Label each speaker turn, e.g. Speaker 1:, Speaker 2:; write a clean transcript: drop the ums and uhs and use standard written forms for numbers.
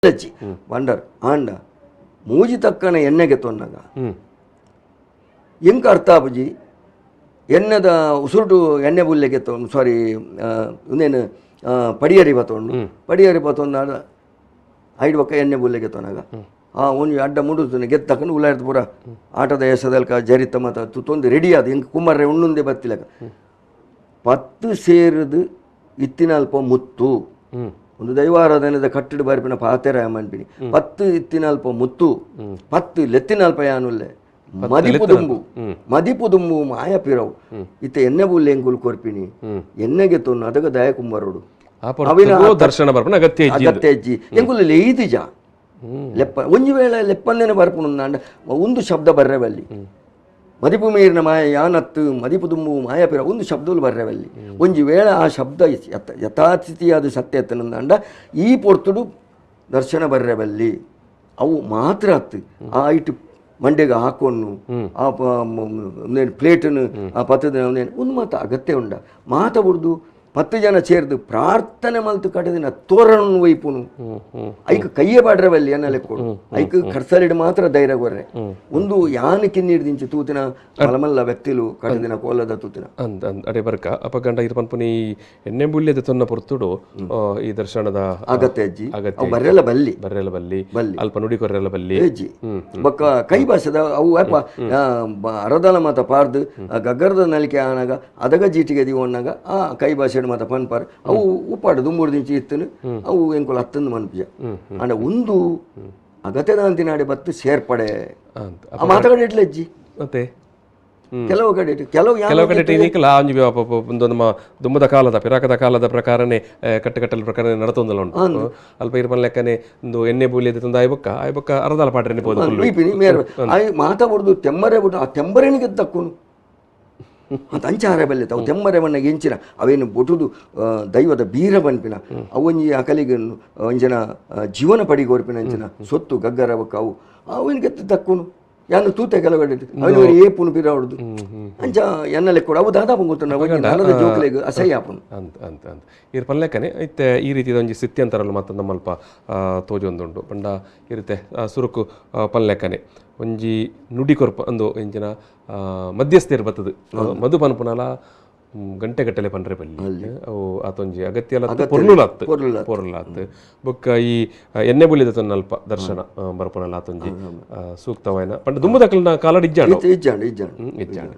Speaker 1: ಇಜ್ಜಿ ವಂಡರ್ ಆಂಡ ಮೂಜಿ ತಕ್ಕನ ಎಣ್ಣೆಗೆ ತೊನ್ನಗ ಎಂಕ್ ಅರ್ಥ ಆಪುಜಿ ಎಣ್ಣೆದ ಉಸುರುಟು ಎಣ್ಣೆ ಬುಲ್ಲೆಗೆ ತೊಂದು ಸಾರಿ ಉಂದೇನು ಪಡಿಯರಿ ಬತ್ತೊಂಡು ಪಡಿಯರಿ ಬತ್ತೊಂದು ಐಡ್ ಬೊಕ್ಕ ಎಣ್ಣೆ ಬುಲ್ಲೆಗೆ ತೊನಾಗ ಆ ಒಂಜಿ ಅಡ್ಡ ಮುಡುತ್ತನೆ ಗೆತ್ತಕಂಡು ಉಲಾಯ್ತು ಪೂರ ಆಟದ ಎಸದಲ್ಕ ಜರಿತ ಮತ ತೊಂದು ರೆಡಿ ಆದ ಎಂಕ್ ಕುಮಾರೆ ಉಣ್ಣುಂದೆ ಬತ್ತಿಲಕ 10 ಸೇರುದು ಇತ್ತಿನಲ್ಪ ಮುತ್ತು ಒಂದು ದೈವಾರಾಧನೆದ ಕಟ್ಟಡ ಬರ್ಪಿನ ಪಾತೆರ ಮನ್ಪಿನಿ 10 ಇತ್ತಿನಲ್ಪ ಮುತ್ತು 10 ಲೆತ್ತಿನಲ್ಪ ಯಾನುಲ್ಲೆ ಮದಿಪು ದುಂಬು ಮದಿಪು ದುಂಬು ಮಾಯ ಪಿರವು ಇತ್ತ ಎಣ್ಣೆ ಬುಲ್ಲೆ ಎಂಕುಲು ಕೊರ್ಪಿನಿ ಎಣ್ಣೆಗೆ ತೊನ್ನು ಅದಗ ದಯ ಕುಂಬರೋಡು
Speaker 2: ದರ್ಶನ ಬರ್ಪನ ಅಗತ್ಯ
Speaker 1: ಅಗತ್ಯ ಇಜ್ಜಿ ಎಂಕುಲು ಲೇಯ್ದಿಜ ಲೆಪ್ಪ ಒಂಜಿ ವೇಳೆ ಲೆಪ್ಪಂದೇನೆ ಬರ್ಪುನು ಒಂದು ಶಬ್ದ ಬರ್ರೆವಲ್ಲಿ ಮದಿಪು ಮೀರಿನ ಮಾಯ ಯಾನತ್ತು ಮದಿಪು ದುಂಬು ಮಾಯ ಪಿರ ಒಂದು ಶಬ್ದಲು ಬರ್ರೆವಲ್ಲಿ ಒಂಜಿ ವೇಳೆ ಆ ಶಬ್ದ ಯಥಾಸ್ಥಿತಿಯಾದ ಸತ್ಯ ಎತ್ತನಂದಾಂಡ ಈ ಪೊರ್ತುಡು ದರ್ಶನ ಬರ್ರೆವಲ್ಲಿ ಅವು ಮಾತ್ರ ಅತ್ತು ಆ ಇಟ್ಟು ಮಂಡೆಗೆ ಹಾಕೊಂಡು ಆ ಪ್ಲೇಟನ್ನು ಆ ಪತ್ತದ ಒಂದು ಮಾತು ಅಗತ್ಯ ಉಂಡ ಮಾತ ಬುಡ್ದು 10 ಜನ ಸೇರ್ದು ಪ್ರಾರ್ಥನೆ ಮಲ್ತು ಕಟ್ಟದಿನ ತೋರಣ ವೈಪುನು ಐಕ್ ಕೈಯೇ ಬಾಡ್ರವಲ್ಲಿ ಎನ್ನ ಲೆಕ್ಕೊಡು ಐಕ್ ಖರ್ಸಲಿಡ್ ಮಾತ್ರ ಧೈರ್ಯ ಕೊರ್ರೆ ಒಂದು ಯಾನ್ ಕಿನ್ನಿಡ್ದಿಂಚಿ ತೂತಿನ ಮಲಮಲ್ಲ ವ್ಯಕ್ತಿಲು ಕಟ್ಟದಿನ ಕೋಲದ ತೂತಿನ
Speaker 2: ಅಂದ್ ಅಂದ್ ಅಡೆ ಬರ್ಕ ಅಪ ಗಂಡ ಇರ್ ಪನ್ಪುನಿ ಎಣ್ಣೆ ಬುಲ್ಯದ ತೊನ್ನ ಪೊರ್ತುಡು ಈ ದರ್ಶನದ
Speaker 1: ಅಗತ್ಯ ಅಜ್ಜಿ ಬರ್ರೆಲ್ಲ ಬಲ್ಲಿ
Speaker 2: ಬರ್ರೆಲ್ಲ ಬಲ್ಲಿ ಅಲ್ಪ ನುಡಿ ಕೊರ್ರೆಲ್ಲ ಬಲ್ಲಿ
Speaker 1: ಅಜ್ಜಿ ಬೊಕ್ಕ ಕೈ ಭಾಷೆದ ಅವು ಅಪ್ಪ ಅರದಲ ಮಾತ ಪಾರ್ದು ಗಗ್ಗರದ ನಲಿಕೆ ಆನಾಗ ಅದಗ ಜೀಟಿಗೆ ದಿವಣ್ಣಾಗ ಆ ಕೈ ಭಾಷೆ ಮಾತ ಪನ್ಪಾರ್ ಅವು ಉಪ್ಪಾಡು ದುಂಬುರು ದಿಂಚಿ ಇತ್ತನು ಅವು ಎಂಕುಲು ಹತ್ತೊಂದು ಮನ್ಪುಜ ಅಂಡ ಒಂದು ಅಗತ್ಯದ ಅಂತಿನಾಡೆ ಬತ್ತು ಸೇರ್ಪಡೆ ಆ ಮಾತಗಡೆ ಇಟ್ಲೆ ಅಜ್ಜಿ
Speaker 2: ಮತ್ತೆ
Speaker 1: ಕೆಲವು ಕಡೆ ಕೆಲವು
Speaker 2: ಕೆಲವು ಕಡೆ ಟೀನಿಕಲ ಒಂಜಿ ಒಂದು ನಮ್ಮ ದುಂಬದ ಕಾಲದ ಪಿರಾಕದ ಕಾಲದ ಪ್ರಕಾರನೇ ಕಟ್ಟುಕಟ್ಟಲ ಪ್ರಕಾರನೇ ನಡತೊಂದಲ್ಲ ಉಂಟು ಅಲ್ಪ ಇರ್ಪನ್ ಲೆಕ್ಕನೆ ಒಂದು ಎಣ್ಣೆ ಬೂಲಿ ತಂದು ಆಯ್ಬೊಕ್ಕ ಆಯ್ಬೊಕ್ಕ ಅರ್ಧಲ ಪಾಟ್ರೆ
Speaker 1: ಪೋದು ಮಾತ ಬುಡ್ದು ತೆಮ್ಮರೆ ಬಿಡು ಆ ತೆಂಬರೇನಿಗೆ ತಕ್ಕುನು ಅಂಚಾರ ಬಲ್ಲೆ ತಾವು ತೆಮ್ಮರೆ ಮಣ್ಣಗೆ ಎಂಚಿನ ಅವೇನು ಬೊಟುದು ದೈವದ ಬೀರ ಬನ್ಪಿನ ಅವೊಂಜಿ ಅಕಲಿಗೆ ಅಂಚಿನ ಜೀವನ ಪಡಿಗೋರ್ಪಿನ ಅಂಚಿನ ಸೊತ್ತು ಗಗ್ಗರ ಬೊಕ್ಕ ಅವು ಅವನಿಗೆ ತಕ್ಕುನು ಯಾನು ತೂತೆ ಕೆಲವು ಅವನು ಏಪುನು ಪಿರ ಹೊಡ್ದು ಅಂಚ ಎನ್ನಲೆ ಕೂಡ ಅವು ದಾದಾ ಗೊತ್ತು ಜೋಕ್ಲೆಗ್ ಅಸಹ್ಯ ಆಪುನು
Speaker 2: ಅಂತ ಅಂತ ಅಂತ ಇರ್ ಪಲ್ಲೆಕ್ಕನೆ ಇತ್ತೆ ಈ ರೀತಿಯ ಒಂಜಿ ಸ್ಥಿತ್ಯಂತರಲ್ಲ ಮಾತ್ರ ನಮ್ಮಲ್ಪ ತೋಜೊಂದುಂಡು ಪಂಡ ಇರುತ್ತೆ ಸುರುಕು ಪಲ್ಲೆಕ್ಕನೆ ಒಂಜಿ ನುಡಿ ಕೊರ್ಪ ಅಂದು ಎಂಚಿನ ಮಧ್ಯಸ್ಥಿರ್ ಬತ್ತದು ಮಧು ಪನ್ಪುನಲ ಗಂಟೆ ಗಟ್ಟಲೆ ಪನ್ರೆ ಬಲ್ಲಿ ಅವು ಆತೊಂಜಿ ಅಗತ್ಯ ಅಲ್ಲ ಪೊರ್ಲುಲಾತ್ ಪೊರ್ಲುಲಾತ್ ಬೊಕ್ಕ ಈ ಎಣ್ಣೆ ಬುಲಿದ ತೊನ್ನಲ್ಪ ದರ್ಶನ ಬರ್ಪುನಲ್ಲ ಆತೊಂಜಿ ಸೂಕ್ತವಾಯಿನ ಪಂಡ ದುಂಬುದಕಲ್ನ ಕಾಲಡ್ ಇಜ್ಜಾಂಡ್
Speaker 1: ಇಜ್ಜಾಂಡ್ ಇಜ್ಜಾಂಡ್
Speaker 2: ಇಜ್ಜಾಂಡ್.